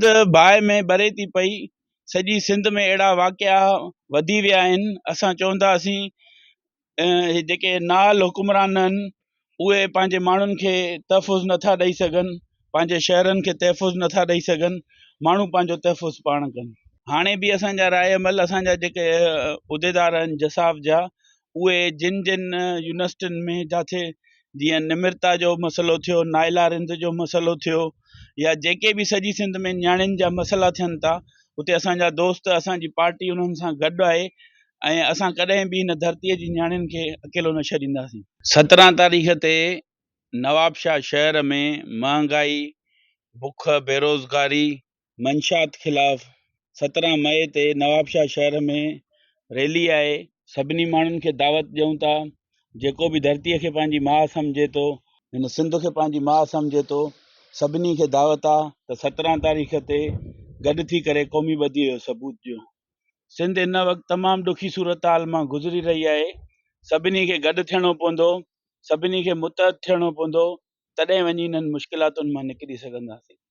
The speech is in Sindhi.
سنڌ باهه ۾ ٻري ٿي پئي، سڄي سنڌ ۾ اهڙا واقعا وڌي ويا آهن، اسان چونداسين هي جيڪي نااهل حڪمران آهن اهي پنهنجي ماڻهن کي تحفظ نٿا ڏئي سگهن، پنهنجي شهرن کي تحفظ نٿا ڏئي سگهن، ماڻهو پنهنجو تحفظ پاڻ ڪن. هاڻي به اسان جا راء عمل اسان جا جيڪي عهديدار آهن جساف جا اهي جن جن يونيورسٽين ۾ جاٿي جيئن نمرتا جو مسئلو ٿيو، نائلا رند جو مسئلو ٿيو يا جيڪي به سڄي سنڌ ۾ نياڻين جا مسئلا ٿين ٿا اتي اسان جا دوست اسان جي پارٽي انهن سان گڏ آهي ۽ اسان ڪڏهن به هن ڌرتي جي نياڻين کي اڪيلو نه ڇڏينداسين. 17 تاريخ تي نوابشاهه شهر ۾ مهانگائي، بک، بيروزگاري، منشيات خلاف 17 مئي تي نوابشاهه شهر ۾ ريلي آهي، سڀني ماڻهن کي دعوت ڏيون ٿا، جيڪو به ڌرتي کي پنهنجي ماء سمجهي ٿو، هن سنڌ کي پنهنجي ماء سمجهي ٿو، سڀني کي دعوت آ ته 17 تاريخ تي گڏ ٿي ڪري قومي ٻڌي جو ثبوت ڏيون. سنڌ هن وقت تمام ڏکي صورتحال مان گذري رهي آهي، سڀني کي گڏ ٿيڻو پوندو، سڀني کي متحد ٿيڻو پوندو، تڏهن وڃي انهن مشڪلاتن مان نڪري سگهنداسين.